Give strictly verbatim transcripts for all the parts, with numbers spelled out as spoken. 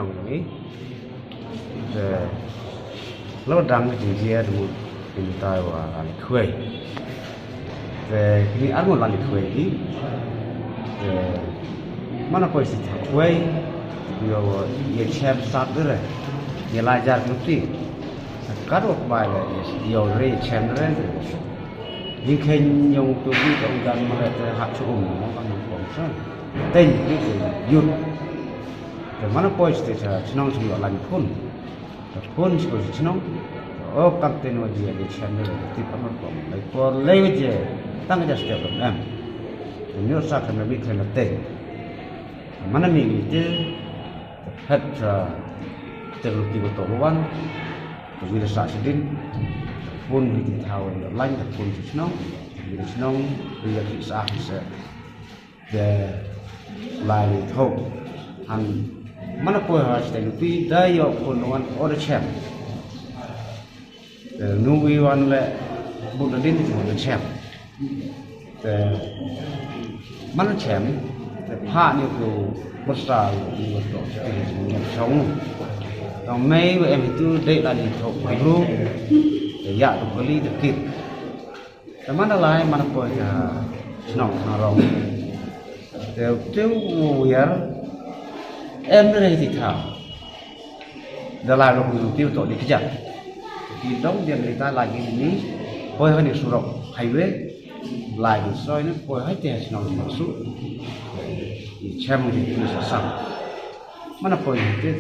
Ngi te la dang ki jia te mut ki tai wa la ni khwei. Te kini ar ngut la ni khwei ki. Te mana poi si ta khwei yo ye chem sat de re. Ye la jar ki ti. Ka do bai le yo re chem re. Yin khen yong tu bi tong jan ma re te hap chu um mo kan kong sa. Ten ki yut. Te mana poi state ha chnong shnong la ni phun. Te phun shnong shnong. O kam te no ji ni chem ne ti pa ma pom. Lai por lai je tang ja step em. Te nyo sa kan mi kren te. Mana mi ni te het te lu ti ko to wan. Te wi sa sidin. Phun ni ti thaw lai te phun shnong. Wi shnong wi ya ki sa ki se. Te lai ni thok han mana poi ha ste ni pi da yo ko no wan o de chem. Te nu wi wan le bu da din ko de chem. Te mana chem te pha ni ko basa ni ko to ni chong. Tong mei we em tu de la ni thok bru. Te ya to ko li de kit. Te mana lai mana poi ka shnong shnong rong. Te te u yar em re ti tha. Da lai lo ku ti to di kja. Ti dong dia ni ta lagi ni poi hani surok highway. Lai di soi ni poi hai te shnong shnong su. Chem di ni sa sam. Mana poi te.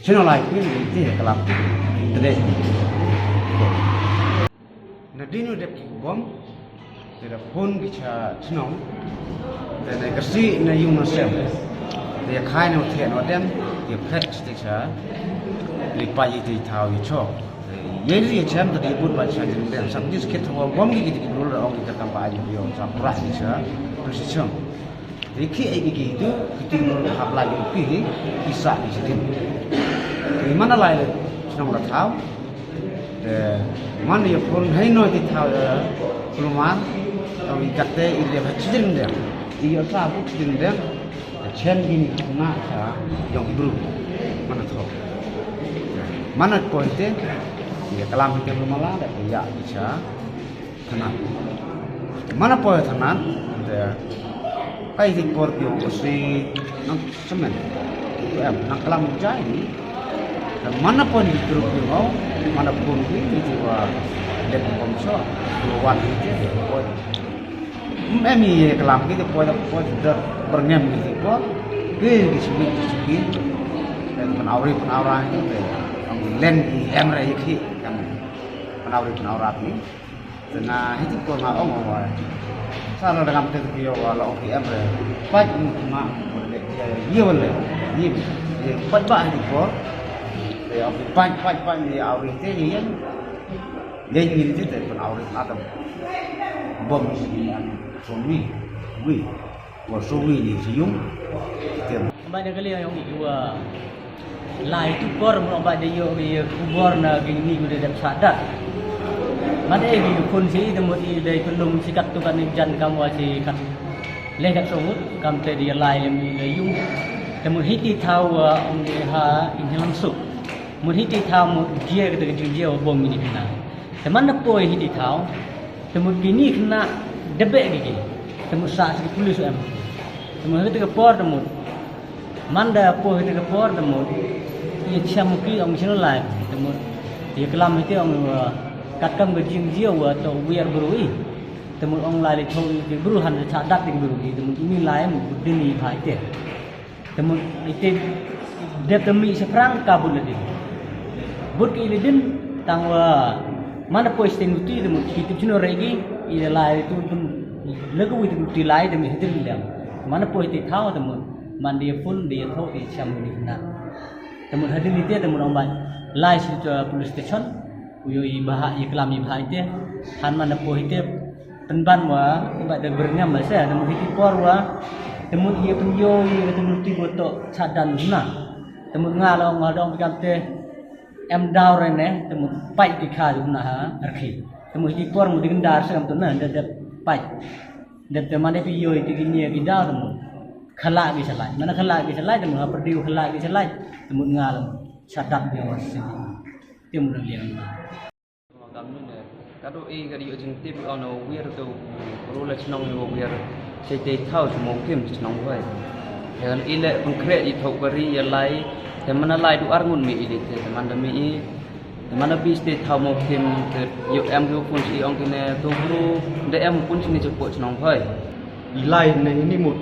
Shnong lai ku ni te kalam. Te de. Na dinu dep ki bom. Te da phun ki cha chnong. Te na kasi na yung na sem. Te ya khai na the na dem. Ya phet te cha. Li pa yi te thau yi chok. Ye ri ya chem te di put ba cha jin dem. Sam dis kit wa bom ki ki ki rul ong ki ka kam ba yi yo sa prah ki cha. Precision. Ri khi ai ki ki tu ki ting ro hap lai ki pi hi ki sa ki sitin. Ri mana lai le chnong la thau. Te man ye phun hai no ti thau le kulman. Tong i kate i le ha sitin de. I yo sa bu sitin de. Chen ki ni na cha yong bru. Mana thau. Mana poi te. Ye kalam ke mala de ya cha. Thanan. Mana poi thanan, te kai ti por pio ko si nang semen. Em nang kalam jai ni. Te mana poi ni group ni mau, mana pon ni ni ti wa dep bom so, dua wan ni ti poi. Em ni kalam ki te poi poi da berngem ni ti poi. Ki ki sigi ki sigi. Te pen awri pen awra ni te. Ang len ki em re ki kan. Pen awri pen awra ni. Te nga hiti por nga ong ong wai. Sa la dangam te ki yo wa la ong ki em re. Pait mu ma ko le ye ye le. Ye ye pait ba hiti por. Te ong ki pait pait pait ye au ri te ye ye. Ye ye te te pun au ri na tam. Bom ni ni an so mi. Wi. Wa so wi ni si yung. Te Ba da kali yong i wa lai tu por mo ba da yo i kubor na gini ku da dep sadat. Mane i kun si da mo i da kun lum si kat tu kan i jan kam wa si kat le kat so mut kam te di lai le mi le yung. Te mo hiti thaw wa ong de ha in hilam suk. Mo hiti thaw mo jia ke te jia wa bom ni kena. Te man da poi hiti thaw. Te mut kini kena debe ki ki. Te mut sa si ki pulis em. Te mut hiti ke por te mut. Man da poi hiti ke por te mut. Ye cham ki ong sino lai. Te mut ye klam hiti ong wa kat kam ke jing jia wa to wiar bru i. Te mut ong lai le to ki bru han cha dat ki bru i. Te mut ini lai mut din i bhai te. Te mut ite dep te mih shaphrang ka bud la din. Bud ki la din tang wa man da poi sting uti te mut ki tip chino regi i la lai tu pun la ka wi tu ti lai te mih hidin dem. Man da poi ti thaw te mut man dia pun dia tho ti cham ni na. Te mut hadin ite te mut ong bai lai shi tu police station. U yo i bahak i klam i bahak ite han man da poi ite. Pynban wa ba da berngam ba se da mut hiti por wa da mut ye pynyo ye da mut ti boto chadan na da mut nga la ong dong kam te em daw re ne da mut pai ti kha na ha arki da mut hiti por mut ding dar se kam tu na da da pai da te man da pi yo ti ki ni ki daw da mut Khala ki shalai. Mana khala ki shalai, te mut ha pyrdi khala ki shalai. Te mut nga la shut up ïa wa sini. Te mut liang. Kam ni ne. Ka do e ka di jingtip on o wir to. Ru la chnong ïa wir. Te te thaw mo kim chnong wai. Te kan ile pengkrek i thok bari ïa lai. Te mana lai du ar ngun me ile te. Te mana me i. Te mana bis te thaw mo kim te ïoh em ki pun si ong kine to bru de em pun sini chepo chnong hoi. I lai ne ini mut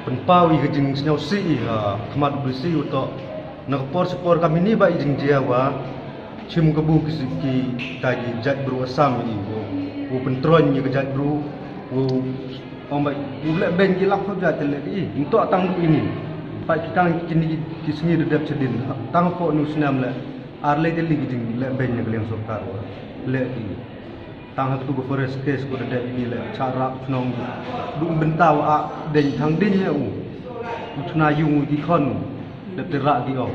pynpaw i ka jingsngew si i ha khmat bisi u to na ka por si por kam ini ba i jingjia wa chim ka bu ki si ki ta ki jait bru Assam i u u pyntroin i ka jait bru u ong ba u leh beng ki lak ko jait te leh i nto tang bu ini. Pa ki tang kini ki sngi de dep chedin tang ko nu snam leh. Ar lei te li ki jing leh beng na ka liang sorkar wa leh ki tang ha tu ka forest case ko da dep ni leh cha rap chnong du bynta wa a deng thang ding ya u u chna yung u ki khon u dep te ra ki ong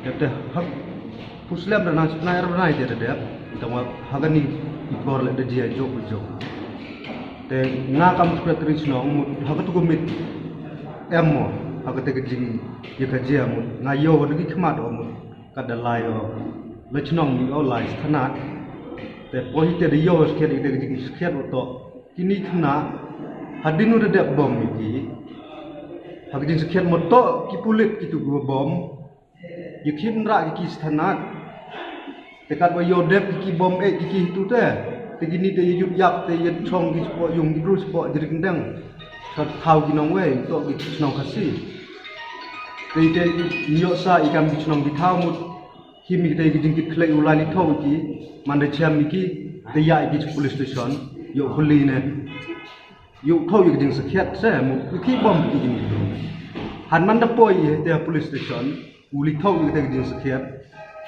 dep te hak u slem da nang chna er nai te da dep tang wa ha ka ni i por leh da jia jok jok te nga kam secretary chnong mut ha ka tu ka mit em mo ha ka te ka jing ya ka jia mut nga yo da ki khmat o mut. Ka da lai o la chnong mi o lai thanat te po hi te da yo skhet i te ki skhet o to kini khna hadin u da dep bom mi ki ha ki jing skhet mo to ki pulit ki tu go bom ye khim ra ki ki thanat te kat wa yo dep ki ki bom e ki ki tu te te kini te ye yut yap te ye chong ki spo yung ki bru spo jring deng. Thaw ki nong wei to ki chnong Khasi. Te te nyo sa i kam ki chnong ki thaw mut. Hi mi te ki jing ki khlei u lai li thaw ki man da cham mi ki te ya ki police station. Yo khuli ne. Yo thaw yo ki jing sakhiat se mut ki bom ki jing ki. Han man da poi i te police station u li thaw yo te ki jing sakhiat.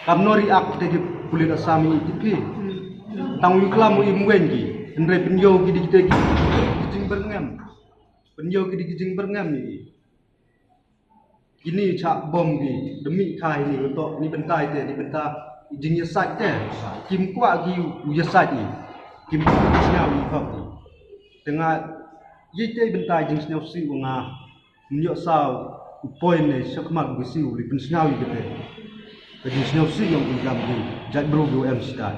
Kam nori ak te ki police Assam i ti pi. Tang u klam u im wen ki. Hynrei pynyo ki di ki te ki jing berngam. Pynyo ki di ki jing berngam ni. Kini cha bom ki demi kai ni betok ni bentai te ni benta jing yasat te. Kim kwa ki u yasat ni. Kim kwa ki sñiaw ni kop ni. Tengah ye te bentai jing sñiaw si u nga. Mynyo saw u poi ne shakmat ki si u li pen sñiaw ni kete. Ka jing sñiaw si yong ki gam ki jat bru ki u em sita.